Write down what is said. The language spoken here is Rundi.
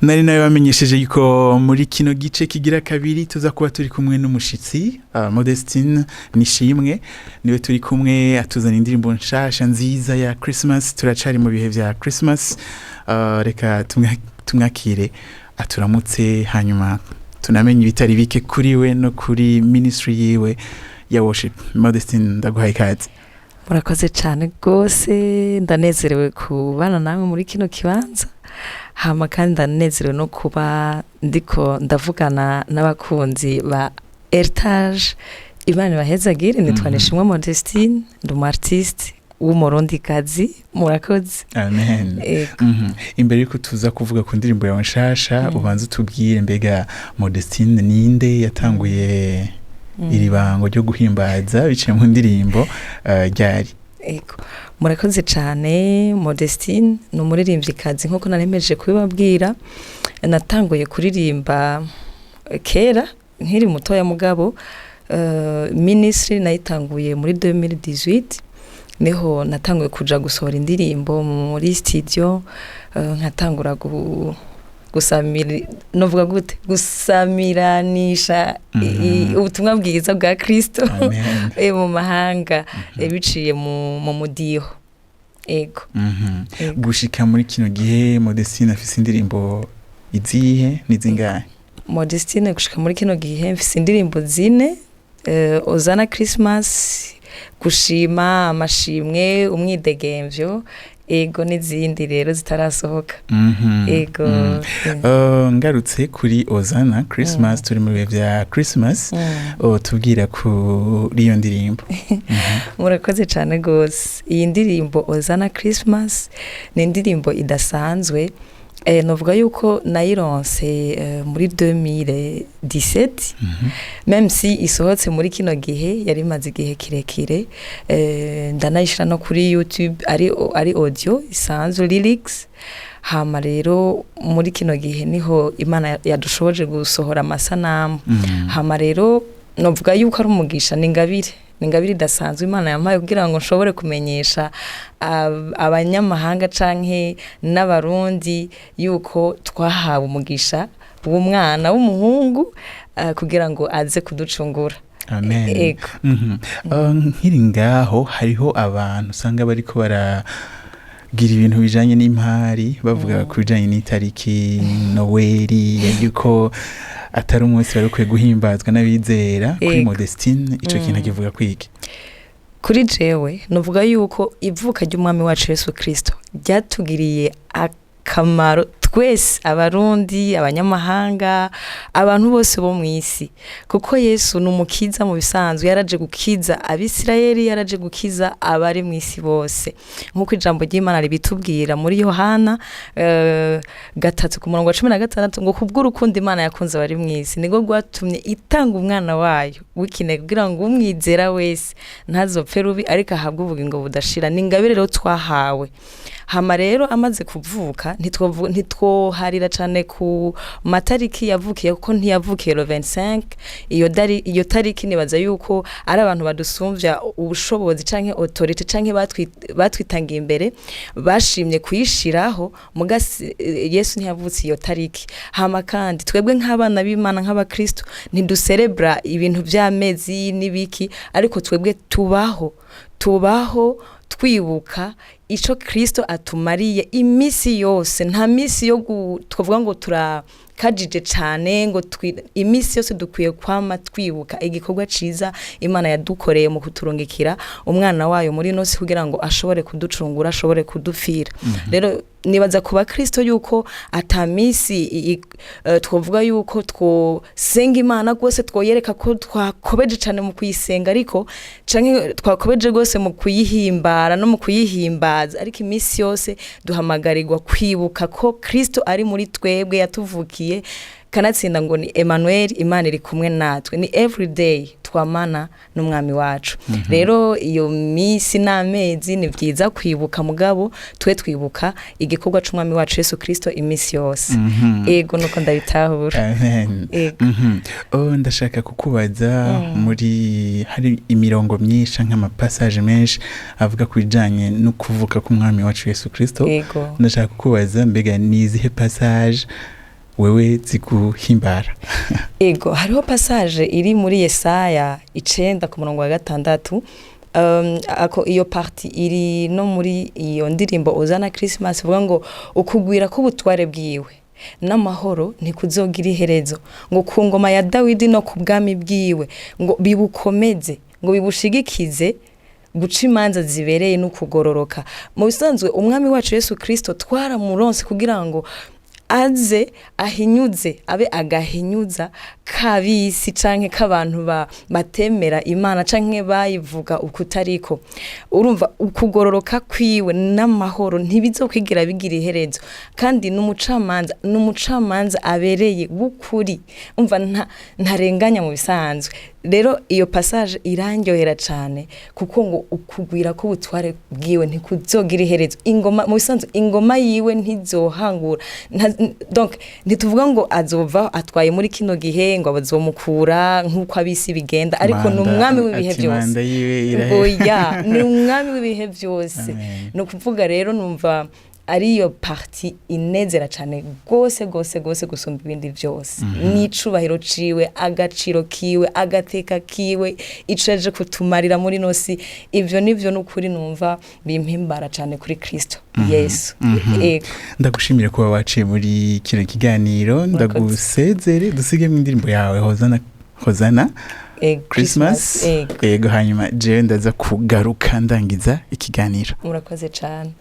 Nari nawe bamenyesheje yuko muri kino gice kigira kabiri tuza kuba turi kumwe n'umushitsi Modestine Nishimwe. Niwe turi kumwe, atuzana indirimbo nshasha nziza ya Christmas. Turacari mu bihe vya Christmas. Reka tumwakire aturamutse, hanyuma tunamenye ibitari bike kuri we no kuri ministry yiwe ya worship. Modestine, ndaguhaye ikaze. Murakoze cyane rwose. Ndanezerewe kubana namwe muri kino kibanza, hama kandi ndanezerewe no kuba ndiko ndavugana n'abakunzi ba Heritage. Imana ibahezagire. Nitwa Nishimwe Modestine, ndi umu artiste w'Umurundikazi. Murakoze. Amen. Ego. Imbere yuko tuza kuvuga ku ndirimbo yawe nshasha, ubanza utubwire, mbega Modestine ninde? Yatanguye iri bango ryo guhimbaza biciye mu ndirimbo ryari? Ego. Murakoze cyane. Modestine ni umuririmbyikazi nk'uko naremeje kubibabwira. Natanguye kuririmba kera nkiri mutoya, mugabo ministry nayitanguye muri 2018. Niho natanguye kuja gusohora indirimbo muri studio, nkatangura gusamira, novuga gute, gusamiranisha ubutumwa bwiza bwa Kristo Amen. mu mahanga, biciye mu mudiho. Ego. Ego. Gushika muri kino gihe, Modestine afise indirimbo izihe n'izingahe? Modestine gushika muri kino gihe mfise indirimbo zine: Ozana Christmas, Gushima, Amashimwe, Umwidegemvyo. Ego, n'izindi rero zitarasohoka. Ego. Ngarutse kuri Ozana Christmas, turi mu bihe vya Christmas, tubwira kuri iyo ndirimbo. Murakoze cyane rwose. Iyi ndirimbo Ozana Christmas ni indirimbo idasanzwe. Novuga yuko nayironse muri 2017, même si isohotse muri kino gihe, yari imaze igihe kirekire. Ndanayishira no kuri YouTube ari audio isanzwe, lyrics. Hama rero muri kino gihe niho Imana yadushoboje gusohora amasanamu. Hama rero novuga yuko ari umugisha, ni ingabire idasanzwe Imana yampaye kugira ngo nshobore kumenyesha abanyamahanga canke n'Abarundi yuko twahawe umugisha w'umwana w'umuhungu, kugira ngo aze kuducungura. Amen. Ego. Nkiri ngaho, hariho abantu usanga bariko baragira ibintu bijanye n'impari, bavuga ku bijanye n'itariki Noweli, yuko atari umunsi wari ukwiye guhimbazwa n'abizera. Kuri Modestine, ico kintu akivuga kwiki? Kuri jewe nuvuga yuko ivuka ry'Umwami wacu Yesu Kristo ryatugiriye akamaro twese, Abarundi, abanyamahanga, abantu bose bo mu isi, kuko Yesu ni umukiza. Mu bisanzwe yaraje gukiza Abisirayeli, yaraje gukiza abari mu isi bose, nk'uko ijambo ry'Imana ribitubwira muri Yohana 3 ku murongo wa 16, ngo kubw'urukundo Imana yakunze abari mu isi nibwo rwatumye itanga umwana wayo w'ikinege, kugira ngo umwizera wese ntazopfe rubi, ariko ahabwe ubugingo budashira. Ni ingabire rero twahawe. Hama rero amaze kuvuka, ntitwoharira cane ku matariki yavukiye, kuko ntiyavukiye le 25. Iyo tariki nibaza yuko ari abantu badusumvya ubushobozi canke autorité canke batwitangiye imbere bashimye kuyishiraho, muga Yesu ntiyavutse iyo tariki. Hama kandi twebwe nk'abana b'Imana, nk'abakristo, ntiduserebra ibintu vy'amezi n'ibiki, ariko twebwe tubaho twibuka ico Kristo atumariye imisi yose. Nta misi yo twavuga ngo turakajije cane, ngo imisi yose dukwiye kwama twibuka igikorwa ciza Imana yadukoreye mu kuturungikira umwana wayo muri ino si, kugira ngo ashobore kuducungura, ashobore kudupfira. Rero nibaza ku bakristo yuko ata misi twovuga yuko twosenga Imana rwose, twoyereka ko twakobeje cane mu kuyisenga, ariko canke twakobeje rwose mu kuyihimbara no mu kuyihimbaza, ariko imisi yose duhamagarirwa kwibuka ko Kristo ari muri twebwe, yatuvukiye, kanatsinda ngo ni Emmanuel, Imana iri kumwe natwe. Ni everyday twamana n'Umwami wacu. Rero iyo misi n'amezi ni byiza kwibuka, mugabo twe twibuka igikorwa c'Umwami wacu Yesu Kristo imisi yose. Ego, nuko ndabitahura. Amen. Ego. Oh, ndashaka kukubaza, muri hari imirongo myinshi nk'amapassage menshi avuga ku bijanye no kuvuka k'Umwami wacu Yesu Kristo. Ego. Ndashaka kukubaza, mbega ni izihe passage? Wewe ziguhimbara? Ego, hariho passage iri muri Yesaya 9 ku murongo wa 6. Ako iyo partie iri no muri iyo ndirimbo Hosanna Christmas, ivuga ngo ukugwira k'ubutware bwiwe n'amahoro ntikuzogira iherezo, ngo ku ngoma ya Dawidi no ku bwami bwiwe, ngo bibukomeze, ngo bibushigikize guca imanza zibereye no kugororoka. Mu bisanzwe, umwami wacu Yesu Kristo twaramuronse kugira ngo aze ahinyuze, abe agahinyuza kabisi canke k'abantu batemera Imana canke bayivuga ukutariko. Urumva, ukugororoka kwiwe n'amahoro ntibizokwigira bigira iherezo, kandi n'umucamanza abereye w'ukuri. Umva, ntarenganya mu bisanzwe. Rero iyo passage irandyohera cane, kuko ngo ukugwira k'ubutware bwiwe ntikuzogira iherezo, ingoma, mu bisanzwe ingoma yiwe ntizohangura. Donc ntituvuga ngo azova atwaye muri kino gihe, ngo bazomukura nk'uko abisi bigenda, ariko ni umwami w'ibihe Ati byose. Manda yiwe irahera. Oya, ni umwami w'ibihe byose. Amen. Ni ukuvuga rero, numva ariyo partie inezera cyane rwose rwose rwose gusumba ibindi byose, n'icubahiro ciwe, agaciro kiwe, agateka kiwe, ico yaje kutumarira muri nosi. Ivyo nivyo n'ukuri numva bimpimbara cyane kuri Kristo Yesu. Ego. Ndagushimira kuba waciye muri kino kiganiro. Ndagusezere, dusigemo indirimbo yawe Hosanna, Hosanna Ego, Christmas. Ego. Ego, hanyuma jewe ndaza kugaruka ndangiza ikiganiro. Murakoze cyane.